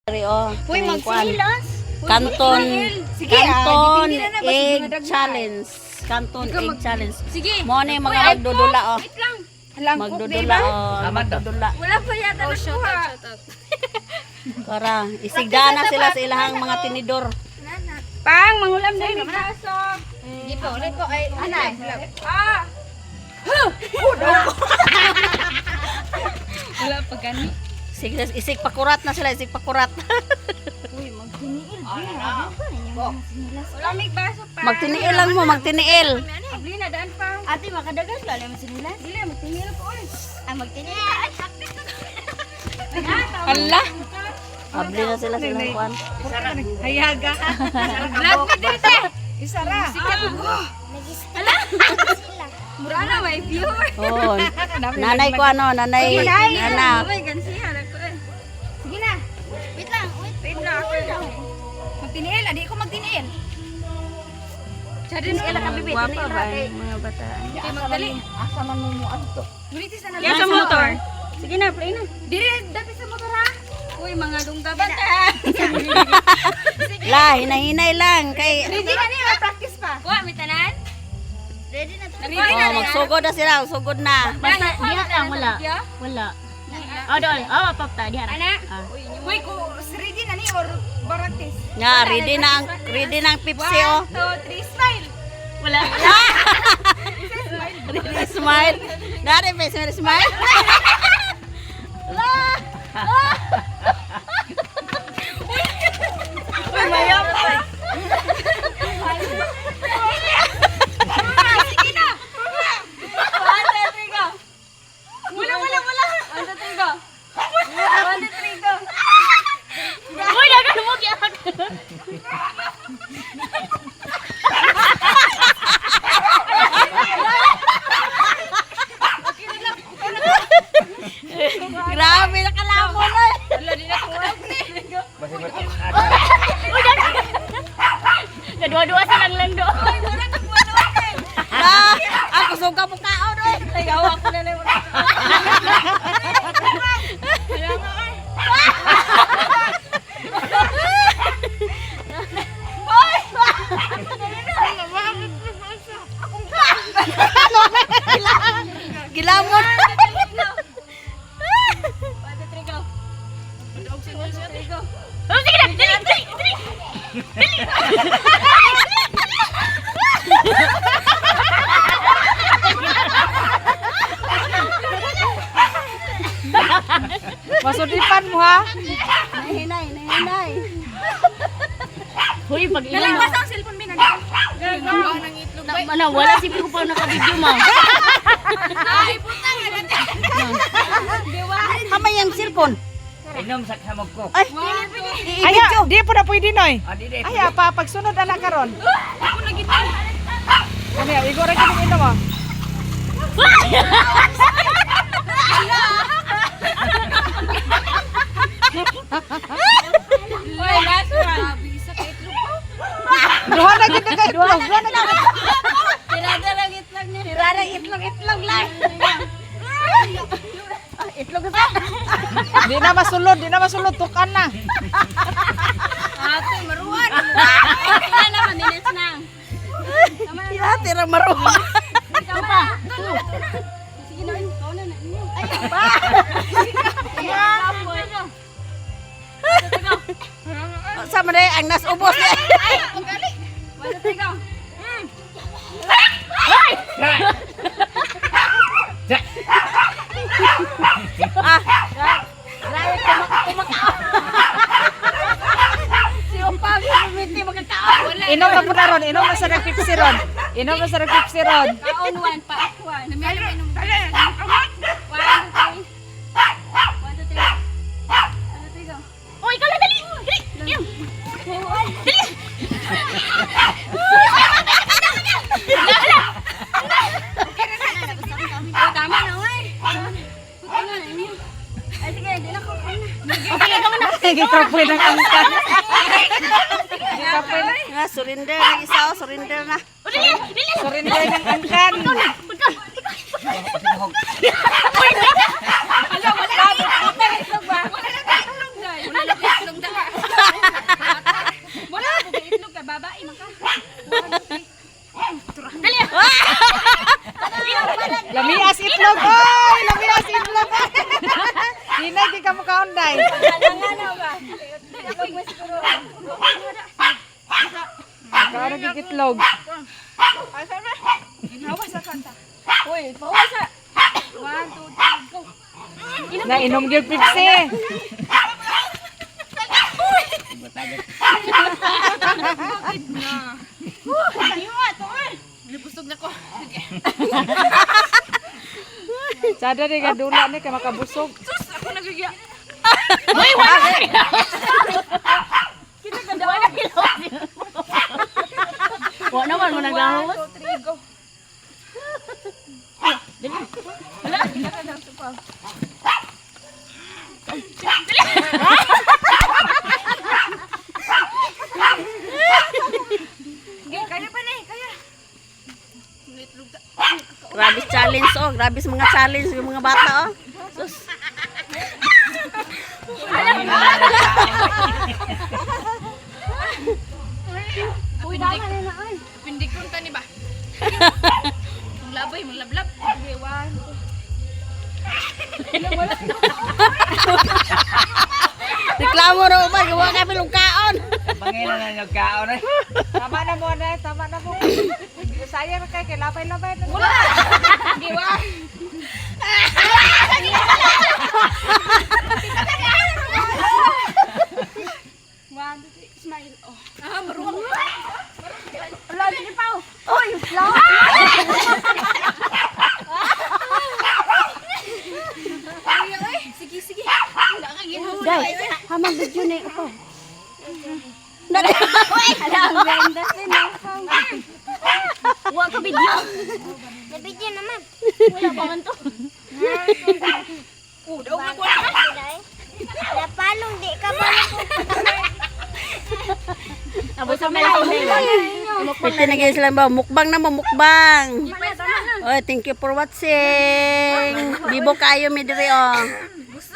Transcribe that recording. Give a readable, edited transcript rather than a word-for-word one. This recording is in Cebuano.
Diri, oh. Uy, Kaning kuan. magsinilas. Canton, Sige, ah, Canton depende na na, basta Egg mga daghan. Challenge. Canton Egg Challenge. Sige. Mo ni mga magdudula oh. Wait lang. Halang Magdudula oh, magdudula. Wala pa yata oh, shout out, shout out. Kara, isigda na sila sa ilahang mga tinidor. Pang, mangulam na yung pasok. Hindi po, ulit po. Ay, anay. Ah! Wala pa gani. Sige, isig pakurat na sila, isig pakurat. Uy, magtiniil. Wala may baso pa. Magtiniil lang mo, magtiniil. Abli na, daan pa. Ate, makadagas ka lang sinilas. Dili, magtiniil ko. Oy. Ay, magtiniil. Ala! Abli na sila sa ilahang kuan. Hayaga. Vlog na dito. Isara. Sikat ko. Ala! Mura na may viewer. Oh, nanay ko ano, nanay, anak. Uy, gansihan ako eh. Sige na. Wait lang, wait. Wait lang ako. Magtiniil, adi ko magtiniil. Chadin Tiniil ka, bibi. Tiniil ka, kay- mga bataan. Okay, magdali. Asa man mo mo adto? Dili sa na sa motor. Sige na, play na. Dili dapit sa motor ha. Uy, mga dunggaban ta. La, hinahinay lang kay Ready na ni, practice pa. Wa, may tanan? Ready na to. Ready na Oh, magsugod na sila, sugod na. Basta, diha lang, wala. Wala. Oh, doon. Oh, mapapta. Diha ra. Ana. Ah. Uy, ko ready na ni or practice? Nga, ready na ang Pepsi oh. 1, 2, 3, smile. Wala. Ready smile. Dari pa smile smile. La. Uy, mayap. Sige na. 1, 2, 3, go. Wala, wala, wala. 1, 2, 3, go. 1, 2, 3, go. Uy, dagan mo gyud. Grabe nakalamon oy. Wala, di na ko. Uy, dagan. Kadua-dua silang lando. Uy, wala na ko. La, ako suga mo kaon oy. Ikaw ako na lang. Wala nga ay. Gilamon. 1, 2, 3, go. 1, 2, 3, go. Oh, sige na. Dali, dali, dali. Masudipan mo ha. Hinay, hinay. Uy, pag ilan Nalang mo. basta ang cellphone min. Na, wala si Pico pa nakabidyo mo. Ay, putang ina. Hamay ang cellphone. Inom sa kamog ko. Ay, Ay, i-video. di po na pwede noy. Ah, di di. Ay, pa pagsunod ala karon. Ano ya, igor ra gid inom ah. Uy, last one. Isa ka itlog pa. Duha na gid ka itlog, duha na gid. Tirada lang itlog niya. Tirada itlog itlog lang. Ah, itlog sa. Di na masulod, di na masulod tukan na. Ate, maruan. Wala na, minutes na. Tira tira maruwa. Ikaw pa. Sige na, ikaw na na. Ay, pa. Sa man eh, ang nas ubos eh. 1, 2, 3, go. Ah. Grabe kumakaon. Si Opa, bumiti magkakaon. Inom na po na ron, inom na sa nag-Pepsi ron. Inom na sa nag-Pepsi ron. Kaon one, paak one. 1, 2, 3. 1, 2, 3. 1, 2, 3, go. Uy, ikaw lang dali. Dali. Dali. Dali. Oh, tama na, uy. Putang na, inyo. Ay, sige, di na ko. Okay, ikaw na. Gikapoy ng angkan. Nga, surrender na isa, oh, surrender na. Oh, dali, dali. Surrender ng angkan. Wala, wala na itlog ba? Wala na itlog, guys. Wala na itlog. kaon day. Kaon na gyud itlog. Uy, pawa sa. 1, 2, 3, go. Na inom gyud Pepsi. Nabusog na ko. Sada ni gadula ni kay makabusog. Sus, ako nagigya. Wa naman mo naglahos. 1, 2, 3, go. Kaya pa na eh, kaya. Grabe challenge oh, grabe sa mga challenge yung mga bata oh. Sus. Uy, dama na ay. Pindikon ta ni ba? Maglabay, maglablab. Okay, 1, 2. Reklamo raw ba gawa ka bilong kaon. Panginoon na nagkaon eh. Tama na mo na, tama na mo. Sayang kay kay labay-labay na. Wala! Di ba? 1, 2, 3, smile. Oh. Ah, maruwang. Wala, sige pa. Oy, lang. Sige, sige. Wala kang ginhawa. Day, hamang video na upo. Ala, ang ganda sino. Wa ka video. Nabidyo naman. Wala pa man to. Oh, daog na ko na. Napalong di ka ba? Abot sa mela. Pwede na ganyan sila ba? Mukbang na mo, mukbang. Oy, thank you for watching. Bibo kayo mi diri oh.